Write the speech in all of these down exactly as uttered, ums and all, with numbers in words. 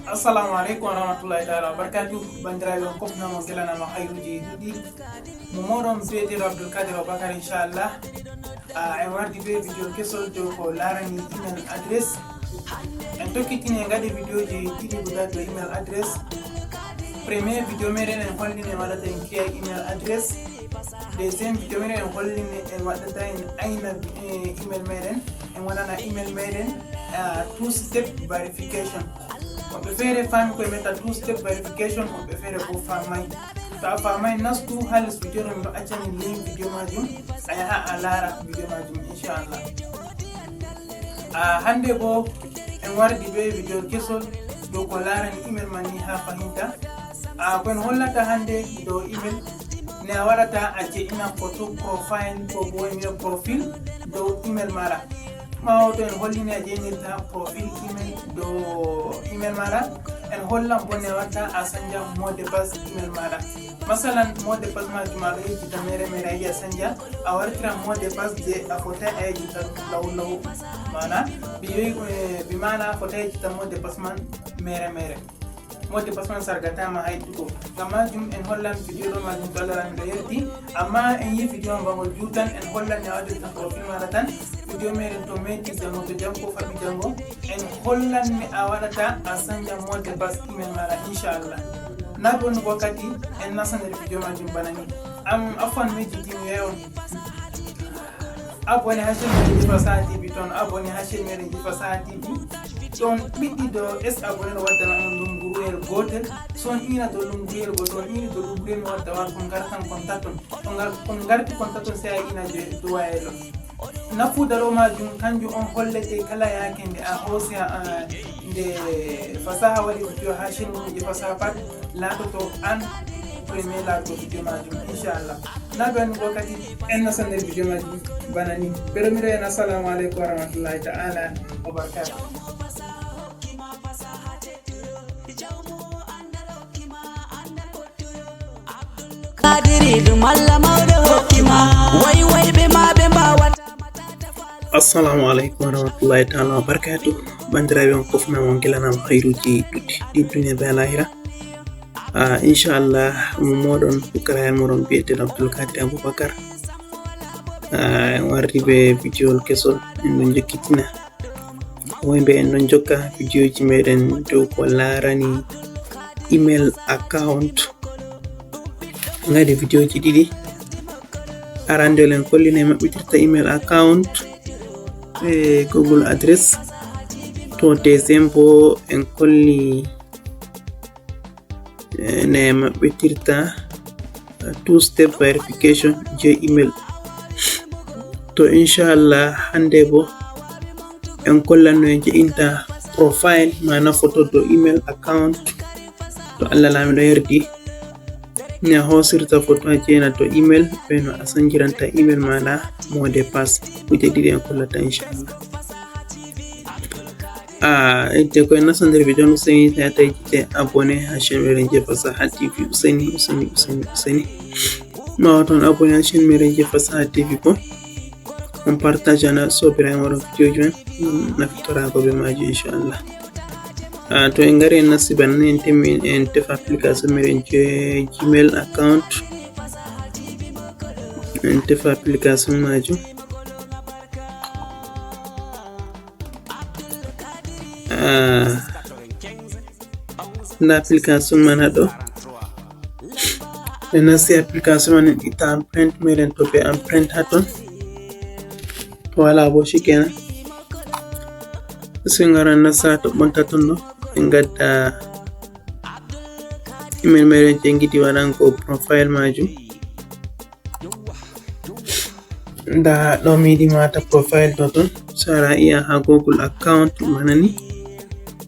Assalamu aleykum wa rahmatullahi taala wa barakatuh. Bandiraɓe on kofnama gelanama hayruji ɗuɗi. Mo moɗon beeteɗo Abdoulkadir Aboubacar, inchallah. Ah, en wardi be video kesol dow ko larani email address. En tokkitini en gaɗi videoji ɗiɗi guda dow email address. Premier video meɗen en hollini en waɗata en kiya email address. Deuxième video meɗen en hollini en waɗata en ayna, eh, email meɗen. En waɗana email meɗen, ah, two step verification. Woɓɓe feere faami koye metta two step verification, woɓɓe feere ko faamay. To a faamay, nastu ha les video ɗo, miɗo accani lien video majum, a yaha a laara video majum, inchallah. Ah, hande bo en wardi be video kesol dow ko larani email man ni ha fahinta. Ah, ko en hollata hande dow email, ne a waɗata a je'ina photo profile ko bo email profil dow email maɗa. Ɓaawo to en hollini a jeynirta profil email dow email maɗa, en hollan bo ne a watta a sanja mot de passe email maɗa. Masalan, mot de passe majum aɗo yejjita mere mere a yiɗi a sanja, a wartira mot de passe je a fotay a yejjita law law. Mana, bi yoyi, eh, bi mana a fotay a yejjita mot de passe man mere mere. Mot de passe man sargatama hay tugo. Ngam majum en hollan video ɗo majum to Allah rami ɗo yerti. Amma en yi video on bangol jutan, en hollan ne a waɗirta profil maɗa tan. Video meɗen to meti jango to jango faɓi jango. En hollan ne a waɗata a sanja mot de passe email maɗa, inchallah. Na ɗon wakkati en nasta nder video majum bana ni. Am afwan mi jitini on. Abonné ha chaîne meɗen Jifa Saha T V ton, abonné ha chaîne meɗen Jifa Saha T V. Ton ɓiɗɗi do es abonné no waddana on lunguruyel gotel. Son ina do lunguruyel gotel, on ini do lunguruyel no wadda war kon gartan kon taton. Kon gar-, kon garti kon taton sai a ina je duwayel on. Nafu daro majum kanjum on hollete kala yaake nde a hoosi a, a, nde fasaha waɗi video ha chaîne mum je fasaha pat. Laatoto an premier laatoto video majum, inchallah. Na ɓe anndi ɗo kadi en nasta nder video majum bana ni. Pero miɗo en assalamu aleykum wa rahmatullahi ta'ala wa barakatuh. Kadiri ɗum Allah mawɗo hokki ma. Way way ɓe ma ɓe mbawata. Assalamu aleykum wa rahmatullahi ta'ala wa barakatuh. Bandiraɓe on fof na mon gilanam hayruji ɗuɗɗi ɗi duniya be lahira. Ah, inchallah, mo moɗon pukaraye moɗon biyeteɗo Abdoulkadir Aboubacar. Ah, en warri be video kesol, en ɗon jokkitina. Wonɓe en ɗon jokka videoji meɗen dow ko larani email account. En ngaɗi videoji ɗiɗi. Arandewol en kolli ne maɓɓitirta email account e Google address. To deuxième bo en kolli, eh, ne maɓɓitirta two step verification je email. To inchallah hande bo en kollanno en je'inta profile mana photo dow email account. To Allah lamiɗo yardi, ne a hosirta photo a jeena to email, ɓe no a sanjiranta email maɗa mot de passe. Kuje ɗiɗi en kollata inchallah. Ah, edde ko en nasta nder video no useni, ta tawi jite abonné ha chaîne meɗen je Fasaha T V. Useni, useni, useni, useni. Ma waton abonné ha chaîne meɗen je Fasaha T V ko. On partage ana sobiraɓe moɗon videoji men. Nafitora ko be maji inchallah. Ah, to en ngari en nasti bana ni en timmi en tefa application meɗen je Gmail account. En tefa application majum. Ah, nda application man haɗo. En nasti application man en itta empreinte meɗen to be empreinte ha ton. To wala bo shikenan. Sai ngara nasta to ɓonta ton ɗo. En gadda email meɗen je en giɗi waɗango profile majum. Nda ɗo mi yiɗi mi wata profile to ton. So ara iya ha Google account bana ni.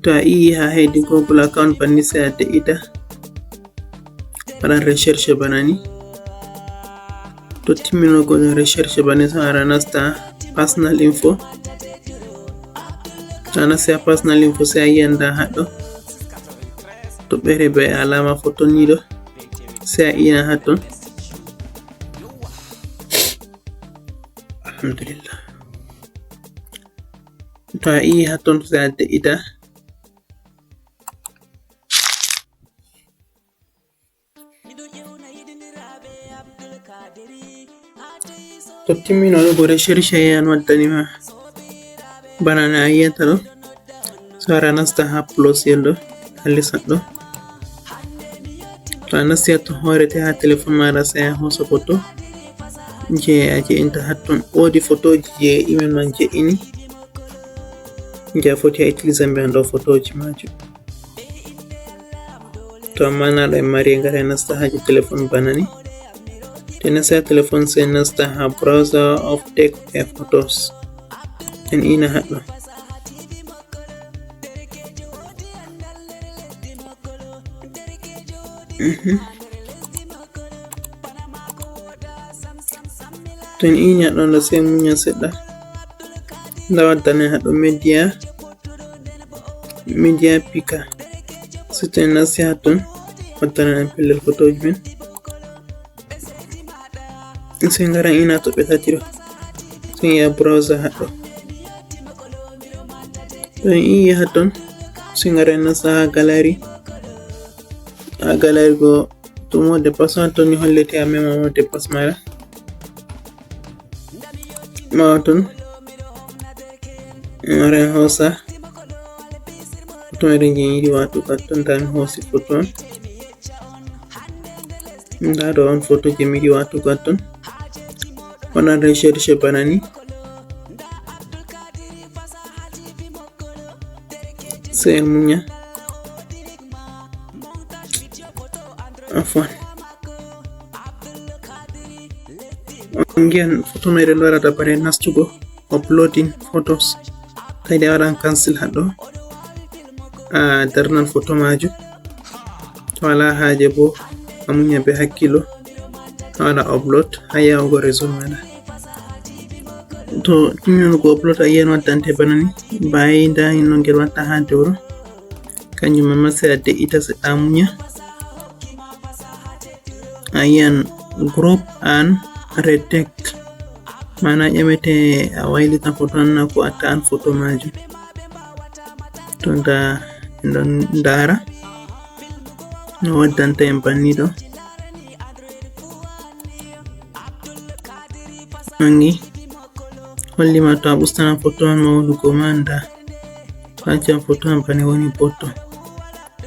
To a iya ha hedi Google account bana ni sai a de'ita. Waɗan recherche bana ni. To timmino goɗɗo recherche bana ni sai ara nasta personal info. To a nasti ha personal info sai a yiyan nda haɗɗo. To ɓere be alama photo ni ɗo. Sai a iya ha ton. Alhamdulillah. To a iya ha ton sai a de'ita. To timmino ɗo, ko recherche yan waddani ma. Bana na a yiyata ɗo. So ara nasta ha plus yel ɗo, ha les ɗo. To a nasti hatton, hoorete ha téléphone maɗa, sai a hosa photo je a je'inta hatton. Wodi photoji je email man je'ini. Je a foti a utiliser be ɗo photoji majum. To amma na ɗo en mari, en gara en nasta ha je téléphone bana ni. To en nasti ha téléphone, sai en nasta ha browser of tech e photos. En ina haɗɗo. Mhm. To en ini haɗɗo, nda sai munya seɗɗa. Nda waddane haɗɗo media, media picker. So to en nasti hatton, waddane en pellel photoji men. Sai ngara ina to ɓe tati ɗo. Sai ya browser haɗɗo. To en iya hatton, sai ngara en nasta ha gallery. Ha gallery go, to mo de passe on ton ni hollete a mema mo de passe mara. Ma ton. Ngara en hosa. To en rengi yiɗi watu katton, dan hosi photo on. Nda ɗo on photo je mi yiɗi watugo ton. Waɗan recherche bana ni. Sai en munya. Afwan. On ngiyan photo meɗen ɗo waɗa dabare nastugo. Uploading photos. Tawi a waɗan cancel haɗɗo. A darnan photo majum. To wala haje bo, a munya be hakkilo. A waɗa upload ha yahugo réseau maɗa. To timmino ko upload, a yiyan waddante bana ni. Bayi nda no ngel watta ha dewro. Kanjum man ma sai a de'ita seɗɗa, a munya. A yiyan group and retake. Mana ƴamete a waylitan photo an na ko a ta'an photo majum. To nda, en ɗon ndara no waddanta en banni ɗo. Nangi holli ma to a ustana photo an mawnugo ma nda. To accan photo an bane woni boto.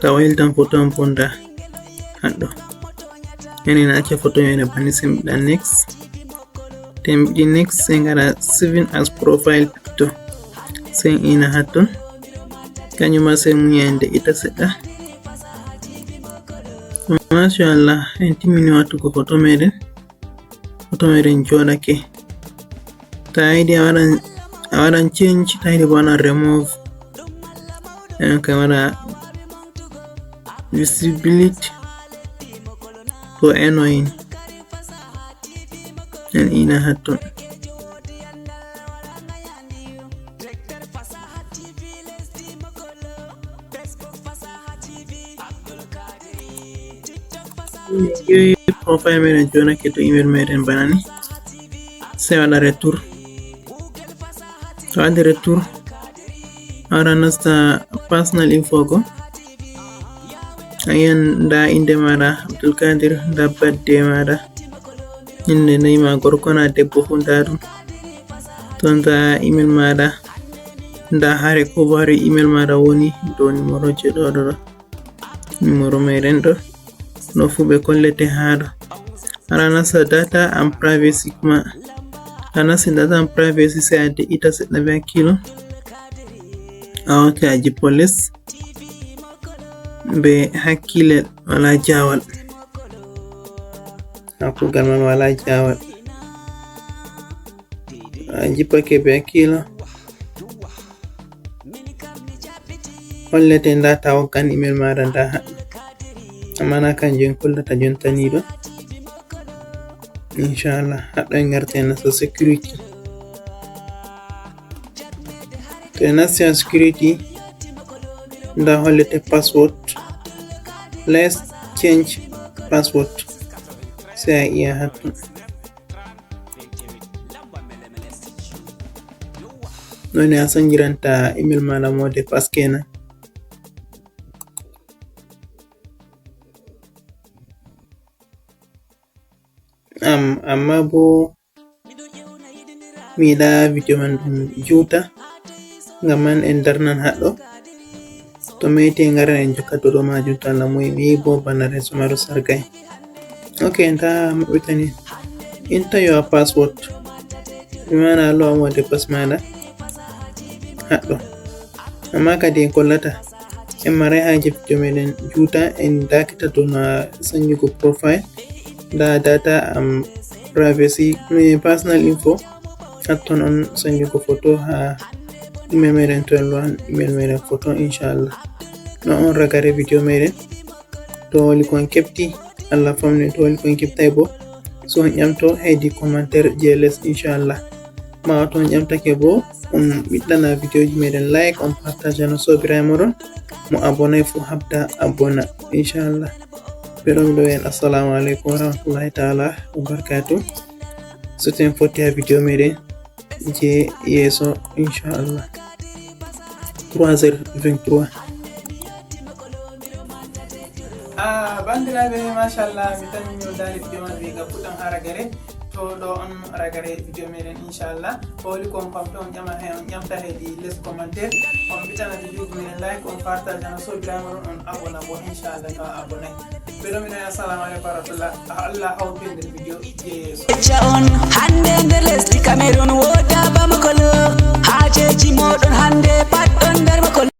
To a wayldan photo an bo nda haɗɗo. Enen acca photo men bane, sai mi yiɗa next. Te mi yiɗi next, sai ngara saving as profile picture. Sai ina hatton. Kanjum ma sai munya en de'ita seɗɗa. Masha Allah, en timmini watugo photo meɗen. Photo meɗen joɗake. Ta yiɗi a waɗan, a waɗan change, ta yiɗi bo a waɗan remove. En ka waɗa visibility. Ko eno en. En ina hatton. Yewi profile meɗen jonake to email meɗen bana ni. Sai waɗa retour. To waɗi retour, a wara nasta personal info go. A yiyan nda inde maɗa Abdulkadir, nda birthday maɗa. Inde nayi ma gorko na debbo fu nda ɗum. To nda email maɗa, nda ha recovery email maɗa woni dow numéro je ɗo ɗo ɗo. Numéro meɗen ɗo. No fu ɓe kollete ha ɗo. Ara nasta data and privacy kuma. A nasti data and privacy sai a de'ita seɗɗa be hakkilo. A wata a jippo les be hakkilel, wala jawal. Ha kugal man wala jawal. A jippake be hakkilo. Hollete nda ta woggan email maɗa nda haɗɗo. Amma na kanjum en kollata jontani ɗo. Inchallah, haɗɗo en garta en nasta security. To en nasti ha security, nda hollete password. Let's change password. Sai a iya hatton. Ɗo ne a sanjiranta email maɗa mot de passe kenan. Am, amma bo mi yiɗa video man ɗum juuta, ngam man en darnan haɗɗo. To meti en ngaran en jokka dow majum to Allah moyi. Mi yi'i bo bana reso maro sargay. Ok, en ta maɓɓitani. Enter your password. Mi mana lo amo de pas maɗa haɗɗo. Amma kadi en kollata en marai haje video meɗen juuta, en dakita dow na sanjugo profile. Nda data am, privacy, mi personal info. Hatton on sanjugo photo ha email meɗen to en loan email meɗen photo, inchallah. No on ragare video meɗen. To woli ko on kefti, Allah famni, to woli ko on keftai bo, so on ƴamto hedi commentaire je les, inchallah. Ma to on ƴamtake bo, on ɓiɗɗana video ji meɗen like, on partage no sobiraye moɗon. Mo abonai fu habda abona, inchallah. Ɓe ɗon ɗo en, assalamu alaikum warahmatullahi ta'ala wabarakatuh. So ten fotti ha video meɗen je yeso, inchallah. Trois heures vingt-trois. Ah, bandiraɓe, machallah, mi tan ñoldali video man ɓe ga fuɗɗan ha ragare. To ɗo on ragare video meɗen, inchallah. Ko woli ko on pamto on ƴama he, on ƴamta hedi les commentaire. On ɓiɗɗana video meɗen like, on partage, ana sobiraye moɗon, on abona bo, inchallah, to a abonai. Ɓe ɗo mi ɗon, assalamu alaikum warahmatullah. Allah hawtu en nder video je yeso. Ecca on hande nder lesdi Cameroun woda Bamako lo. Hajeji moɗon hande pat ɗon nder Makolo.